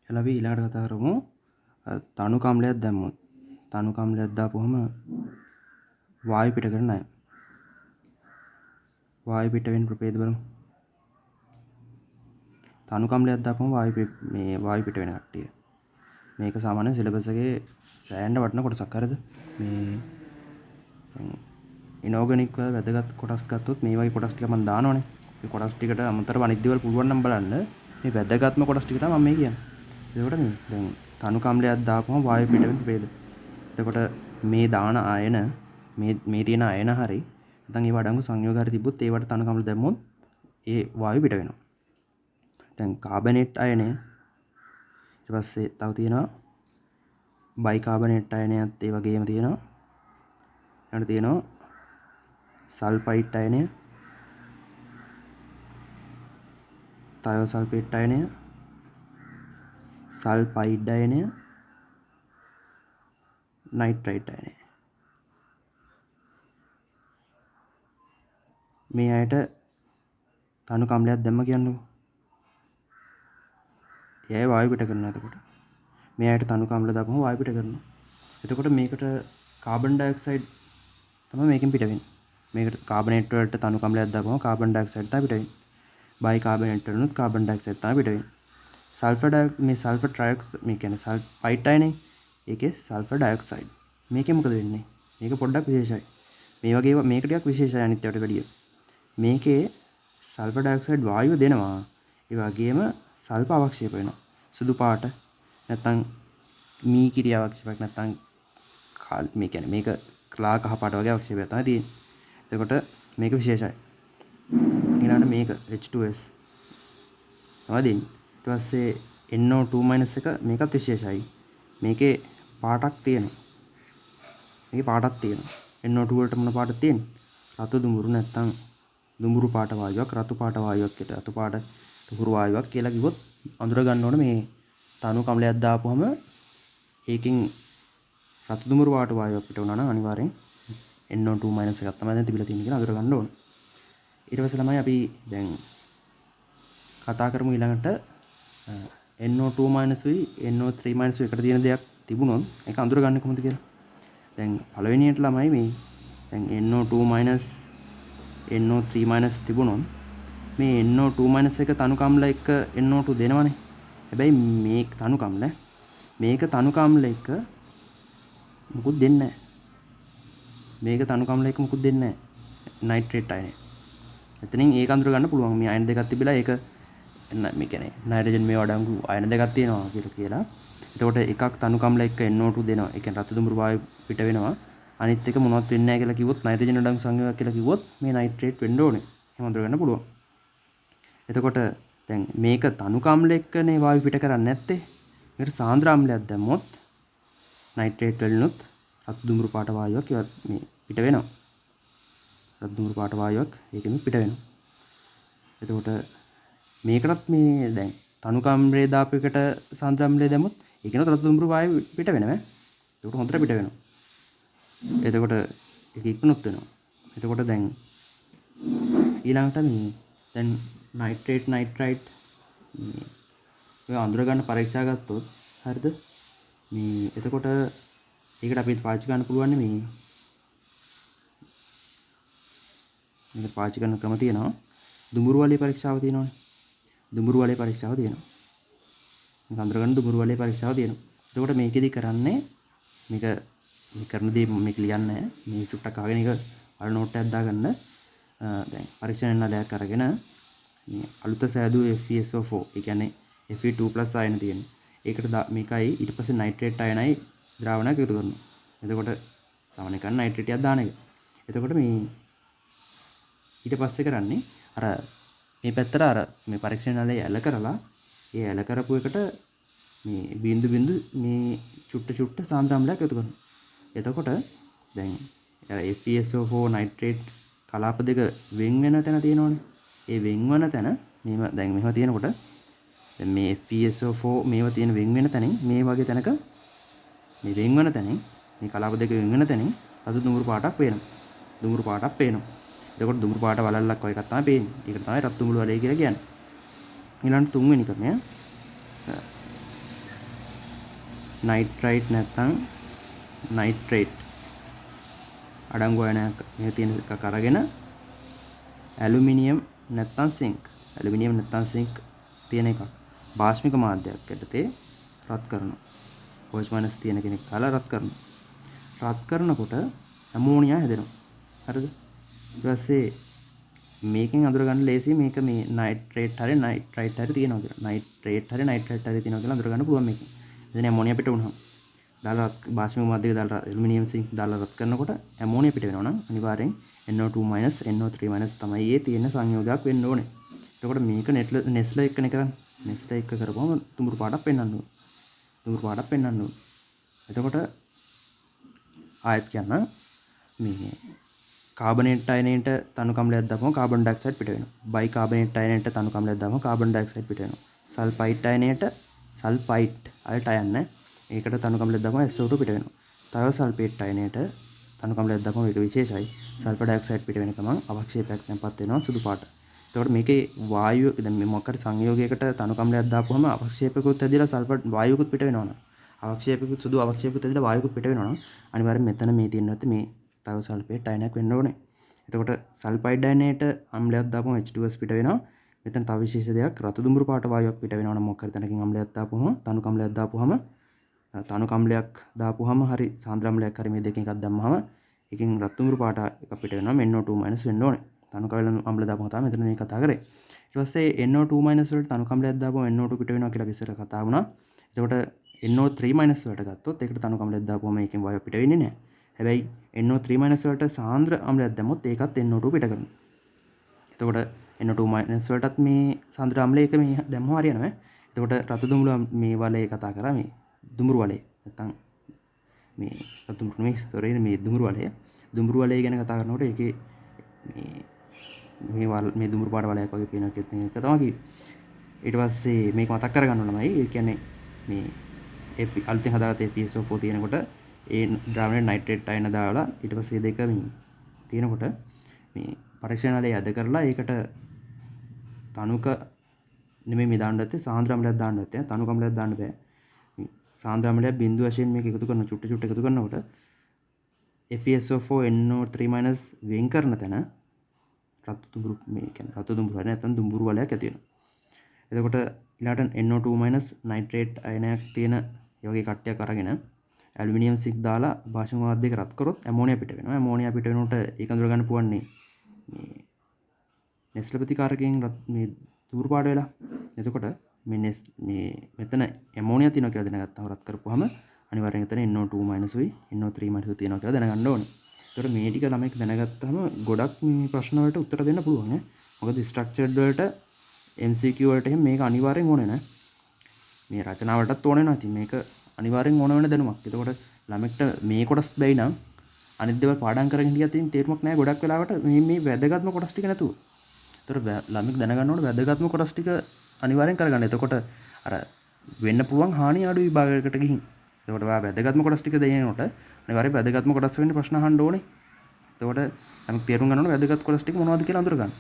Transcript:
එහෙනම් අපි ඊළඟට කතා කරමු තණුක අම්ලයක් දැම්මොත්. තණුක අම්ලයක් දාපුවම වායු පිට කරන අය. වායු පිට වෙන ප්‍රභේද බලමු. තණුක අම්ලයක් දාපුවම වායු මේ වායු පිට වෙන කට්ටිය. මේක සාමාන්‍ය සිලබස් එකේ සෑහෙන්න වටින කොටසක්. හරිද? මේ දැන් ඉනෝගනික් වල වැදගත් කොටස් ගත්තොත් මේ වගේ කොටස් ටික මම දානවනේ. මේ කොටස් ටිකට අමතරව අනිත් දේවල් පුළුවන් නම් බලන්න. මේ වැදගත්ම කොටස් ටික තමයි මම මේ කියන්නේ. එතකොට මේ දැන් තණුක අම්ලයක් දාපුවම වායු පිට වෙන ප්‍රභේද. එතකොට මේ දාන අයන මේ තියෙන අයන හරි නැත්නම් ඒව අඩංගු සංයෝග හරි තිබ්බොත් ඒවට තණුක අම්ල දැම්මොත් ඒ වායු පිට වෙනවා. දැන් කාබනේට් අයනය ඊට පස්සේ තව තියෙනවා බයිකාබනේට් අයනයත් ඒ වගේම තියෙනවා. ඊළඟට තියෙනවා සල්ෆයිට් අයනය, තයෝසල්ෆේට් අයනය, සල්ෆයිඩ් අයනය, නයිට්‍රයිට් අයනය. මේ අයට තණුක අම්ලයක් දැම්ම කියන්නකෝ. ඒ අය වායු පිට කරනවා. එතකොට මේ අයට තණුක අම්ල දාපුවම වායු පිට කරනවා. එතකොට මේකට කාබන් ඩයොක්සයිඩ් තමයි මේකෙන් පිට වෙන්නේ. මේකට කාබනේට් වලට තණුක අම්ලයක් දාපුවම කාබන් ඩයොක්සයිඩ් තමයි පිට වෙන්නේ. බයි කාබනේට් වලුත් කාබන් ඩයොක්සයිඩ් තමයි පිට වෙන්නේ. සල්ෆර් ඩයොක් මේ සල්ෆර් ට්‍රයොක්ස් මේ කියන්නේ සල්ෆයිට් අයනේ. ඒකේ සල්ෆර් ඩයොක්සයිඩ්. මේකේ මොකද වෙන්නේ? මේක පොඩ්ඩක් විශේෂයි. මේ වගේ ඒවා මේක ටිකක් විශේෂයි අනිත් ඒවාට වැඩිය. මේකේ සල්ෆර් ඩයොක්සයිඩ් වායුව දෙනවා. ඒ වගේම සල්ෆර් අවක්ෂේප වෙනවා. සුදු පාට නැත්නම් මී කිරි අවක්ෂේපයක් නැත්නම් මේ කියන්නේ මේක ක්ලා කහ පාට වගේ අවක්ෂේපයක් තමයි තියෙන්නේ. එතකොට මේක විශේෂයි. ඊළඟට මේක H2S තමයි දෙන්නේ. ඊට පස්සේ NO2- එක මේකත් විශේෂයි. මේකේ පාටක් තියෙනවා. මේකේ පාටක් තියෙනවා. NO2 වලට මොන පාටද තියෙන්නේ? රතු දුඹුරු නැත්නම් දුඹුරු පාට වායුවක්, රතු පාට වායුවක් කියලා, රතු පාට දුඹුරු වායුවක් කියලා කිව්වොත් අඳුර ගන්න ඕන. මේ තණුක අම්ලයක් දාපුවම ඒකෙන් රතු දුඹුරු පාට වායුවක් පිට වුණා නම් අනිවාර්යෙන් NO2- එකක් තමයි දැන් තිබිලා තියෙන්නේ කියලා අඳුර ගන්න ඕන. ඊට පස්සේ ළමයි අපි දැන් කතා කරමු ඊළඟට NO2- උයි NO3- උයි එකට තියෙන දෙයක් තිබුණොත් ඒක අඳුරගන්නේ කොහොමද කියලා. දැන් පළවෙනියට ළමයි මේ දැන් NO2- NO3- තිබුණොත් මේ NO2- එක තණුක අම්ල එක්ක NO2 දෙනවනේ. හැබැයි මේ තණුක අම්ල මේක තණුක අම්ල එක්ක මුකුත් දෙන්නේ නැහැ. මේක තණුක අම්ල එක්ක මුකුත් දෙන්නේ නැහැ. නයිට්‍රේට් අයනය. එතනින් ඒක අඳුර ගන්න පුළුවන්. මේ අයන දෙකක් තිබිලා ඒක මේ කියන්නේ නයිට්‍රජන් මේ අඩංගු අයන දෙකක් තියෙනවා කියලා. එතකොට එකක් තණුක අම්ල එක්ක NO2 දෙනවා. ඒ කියන්නේ රතු දුඹුරු වායු පිට වෙනවා. අනිත් එක මොනවත් වෙන්නේ නැහැ කියලා කිව්වොත් නයිට්‍රජන් අඩංගු සංයෝගයක් කියලා කිව්වොත් මේ නයිට්‍රේට් වෙන්න ඕනේ. එහෙම අඳුර ගන්න පුළුවන්. එතකොට දැන් මේක තණුක අම්ල එක්කනේ වායු පිට කරන්නේ නැත්තේ. මේකට සාන්ද්‍ර අම්ලයක් දැම්මොත් නයිට්‍රේට් වලිනුත් රතු දුඹුරු පාට වායුවක් ඉවත් මේ පිට වෙනවා. රතු දුඹුරු පාට වායුවක් ඒකෙනුත් පිට වෙනවා. එතකොට මේකටත් මේ දැන් තණුක අම්ලේ දාපු එකට සාන්ද්‍ර අම්ලේ දැම්මොත් ඒකෙනුත් රතු දුඹුරු වායු පිට වෙනවා ඈ. එතකොට හොඳට පිට වෙනවා. එතකොට ඒක ඉක්මනොත් වෙනවා. එතකොට දැන් ඊළඟට මේ දැන් නයිට්‍රේට් නයිට්‍රයිට් මේ ඔය අඳුර ගන්න පරීක්ෂා ගත්තොත් හරිද? මේ එතකොට ඒකට අපි පාවිච්චි කරන්න පුළුවන් මේ මේක පාවිච්චි කරන ක්‍රම තියෙනවා. දුඹුරු වලේ පරීක්ෂාව තියෙනවනේ. දුඹුරු වලේ පරීක්ෂාව තියෙනවා. මේක අඳුර ගන්න දුඹුරු වලේ පරීක්ෂාව තියෙනවා. එතකොට මේකෙදි කරන්නේ මේක මේ කරන දේ මේක ලියන්නේ නැහැ. මේ චුට්ටක් අහගෙන ඒක අර නෝට් එකක් දාගන්න. දැන් පරීක්ෂණ නලයක් අරගෙන මේ අලුත සෑදූ FeSO4 ඒ කියන්නේ Fe2+ අයන තියෙනවා. ඒකට මේකයි ඊට පස්සේ නයිට්‍රේට් අයනයි ද්‍රාවණයක් එකතු කරනවා. එතකොට සාමාන්‍ය කරන්නේ නයිට්‍රේට් එකක් දාන එක. එතකොට මේ ඊට පස්සේ කරන්නේ අර මේ පැත්තට අර මේ පරීක්ෂණ නලය ඇල කරලා ඒ ඇල කරපු එකට මේ බින්දු බින්දු මේ චුට්ට චුට්ට සාන්ද්‍ර අම්ලයක් එකතු කරනවා. එතකොට දැන් අර FeSO4 nitrate කලාප දෙක වෙන් වෙන තැන තියෙනවනේ. ඒ වෙන් වන තැන මෙහෙම දැන් මෙහෙම තියෙනකොට දැන් මේ FeSO4 මේවා තියෙන වෙන් වෙන තැනින් මේ වගේ තැනක මේ වෙන් වන තැනින් මේ කලාප දෙක වෙන් වෙන තැනින් රතු දුඹුරු පාටක් පේනවා. දුඹුරු පාටක් පේනවා. එතකොට දුඹුරු පාට වලල්ලක් වගේ එකක් තමයි පේන්නේ. ඒකට තමයි රතු දුඹුරු වලයි කියලා කියන්නේ. ඊළඟ තුන්වෙනි ක්‍රමය නයිට්‍රයිට් නැත්නම් නයිට්‍රේට් අඩංගු අයනයක් මේ තියෙන එකක් අරගෙන ඇලුමිනියම් නැත්නම් සිංක්, ඇලුමිනියම් නැත්නම් සිංක් තියෙන එකක් භාෂ්මික මාධ්‍යයක් යටතේ රත් කරනවා. OH මයිනස් තියෙන කෙනෙක් කාලා රත් කරනවා. රත් කරනකොට ඇමෝනියා හැදෙනවා. හරිද? ඊට පස්සේ මේකෙන් අඳුර ගන්න ලේසි මේක මේ නයිට්‍රේට් හරි නයිට්‍රයිට් හරි තියෙනවා කියලා. නයිට්‍රේට් හරි නයිට්‍රයිට් හරි තියෙනවා කියලා අඳුර ගන්න පුළුවන් මේකෙන්. එතන ඇමෝනියා පිට වුණාම දාලා භාෂ්මික මාධ්‍යක දාලා ඇලුමිනියම් සිංක් දාලා රත් කරනකොට ඇමෝනියා පිට වෙනවා නම් අනිවාර්යෙන් NO2 NO3 තමයි ඒ තියෙන සංයෝගයක් වෙන්න ඕනේ. එතකොට මේක නෙස්ලා එක්කනේ කරන්නේ. නෙස්ලා එක්ක කරපුවම දුඹුරු පාටක් පෙන්වන්න ඕනේ. දුඹුරු පාටක් පෙන්වන්න ඕනේ. එතකොට ආයෙත් කියන්න, මේ කාබනේට් අයනයට තනුක අම්ලයක් දාපුවම කාබන් ඩයොක්සයිඩ් පිට වෙනවා. බයිකාබනේට් අයනයට තනුක අම්ලයක් දාපුවම කාබන් ඩයොක්සයිඩ් පිට වෙනවා. සල්ෆයිට් අයනයට, සල්ෆයිට් අයට අයන්න, ඒකට තනුක අම්ලයක් දාපුවම SO2 පිට වෙනවා. තයෝසල්ෆේට් අයනයට තනුක අම්ලයක් දාපුවම, ඒක විශේෂයි, සල්ෆර් ඩයොක්සයිඩ් පිට වෙන ගමන් අවක්ෂේපයක් තැන්පත් වෙනවා සුදු පාට. එතකොට මේකේ වායුව, දැන් මේ මොකක් හරි සංයෝගයකට තනුක අම්ලයක් දාපුවම අවක්ෂේපකුත් ඇදිලා සල්ෆර් වායුවකුත් පිට වෙනවා නම්, අවක්ෂේපකුත්, සුදු අවක්ෂේපකුත් ඇදිලා වායුවකුත් පිට වෙනවා නම්, අනිවාර්යෙන් මෙතන මේ තියෙනවත් මේ තයෝසල්ෆේට් අයනයක් වෙන්න ඕනේ. එතකොට සල්ෆයිඩ් අයනයට අම්ලයක් දාපුවම H2S පිට වෙනවා. මෙතන තව විශේෂ දෙයක්, රතු දුඹුරු පාට වායුවක් පිට වෙනවා නම් මොකක් හරි තැනකින් අම්ලයක් දාපුවම, තනුක අම්ලයක් දාපුවම, තනුක අම්ලයක් දාපුවම හරි සාන්ද්‍ර අම්ලයක් හරි මේ දෙකෙන් එකක් දැම්මහම එකෙන් රතු දුඹුරු පාට එකක් පිට වෙනවා. NO2 වෙන්න ඕනේ. තනුක අම්ල දාපුවම තමයි මෙතන මේ කතා කරේ. ඊට පස්සේ NO2 වලට තනුක අම්ලයක් දාපුවම NO2 පිට වෙනවා කියලා අපි ඉස්සර කතා වුණා. එතකොට NO3 වලට ගත්තොත් ඒකට තනුක අම්ලයක් දාපුවම ඒකෙන් වායුව පිට වෙන්නේ නැහැ. හැබැයි NO3 වලට සාන්ද්‍ර අම්ලයක් දැම්මොත් ඒකත් NO2 පිට කරනවා. එතකොට NO2 වලටත් මේ සාන්ද්‍ර අම්ලය එක මේ දැම්මම හරියනවා. එතකොට රතු දුඹුරු මේ වලේ කතා කරා, මේ දුඹුරු වලේ නැත්තම් මේ රතු දුඹුරු නෙමෙයි, සෝරි, මේ දුඹුරු වලය. දුඹුරු වලය ගැන කතා කරනකොට ඒකේ මේ මේ වල මේ දුඹුරු පාට වලයක් වගේ පේනවා කියන එක තමයි කිව්වේ. ඊට පස්සේ මේක මතක් කරගන්න ඕන ළමයි. ඒ කියන්නේ මේ F අලුතෙන් හදාගත්ත FeSO4 තියෙනකොට ඒ ද්‍රාවණයට නයිට්‍රේට් අයන දාලා ඊට පස්සේ දෙක මේ තියෙනකොට මේ පරීක්ෂණාලය ඇද කරලා ඒකට තනුක නෙමෙයි මේ දාන්න ඇත්තේ, සාන්ද්‍ර අම්ලයක් දාන්න ඇත්තේ. තනුක අම්ලයක් දාන්න බෑ. මේ සාන්ද්‍ර අම්ලයක් බිංදු වශයෙන් මේක එකතු කරන, චුට්ට චුට්ට එකතු කරනකොට FeSO4 NO3 වෙන් කරන තැන රතු දුඹුරු, මේ කියන්නේ රතු දුඹුරු හරි නැත්නම් දුඹුරු වලයක් ඇති වෙනවා. එතකොට ඊළාට NO2 nitrate අයනයක් තියෙන ඒ වගේ කට්ටියක් අරගෙන ඇලුමිනියම් සිංක් දාලා භාෂ්මික මාධ්‍යයක රත් කරොත් ඇමෝනියා පිට වෙනවා. ඇමෝනියා පිට වෙනකොට ඒක අඳුර ගන්න පුළුවන් මේ නෙස්ල ප්‍රතිකාරකයෙන් රත් මේ දුඹුරු පාට වෙලා. එතකොට මේ නෙස් මේ මෙතන ඇමෝනියා තියෙනවා කියලා දැනගත්තාම රත් කරපුවාම අනිවාර්යෙන් එතන NO2 උයි NO3 උයි තියෙනවා කියලා දැනගන්න ඕනේ. එතකොට මේ ටික ළමෙක් දැනගත්තාම ගොඩක් මේ ප්‍රශ්න වලට උත්තර දෙන්න පුළුවන් ඈ. මොකද ස්ට්‍රක්චර්ඩ් වලට, MCQ වලට එහෙම මේක අනිවාර්යෙන් ඕනේ නෑ. මේ රචනාවලටත් ඕනේ නෑ. ඉතින් මේක අනිවාර්යෙන් ඕන වෙන දැනුමක්. එතකොට ළමෙක්ට මේ කොටස් බැයි නම් අනිත් දේවල් පාඩම් කරගෙන හිටියත් ඉතින් තේරුමක් නෑ ගොඩක් වෙලාවට මේ මේ වැදගත්ම කොටස් ටික නැතුව. එතකොට ළමෙක් දැනගන්න ඕනේ වැදගත්ම කොටස් ටික අනිවාර්යෙන් කරගන්න. එතකොට අර වෙන්න පුළුවන් හානි අඩු විභාගයකට ගිහින්. එතකොට ඔයා වැදගත්ම කොටස් ටික දෙනකොට අනිවාර්යෙන් වැදගත්ම කොටස් වෙන්න ප්‍රශ්න අහන්න ඕනේ. එතකොට ළමෙක් තේරුම් ගන්න ඕනේ වැදගත් කොටස් ටික මොනවද කියලා අඳුර ගන්න.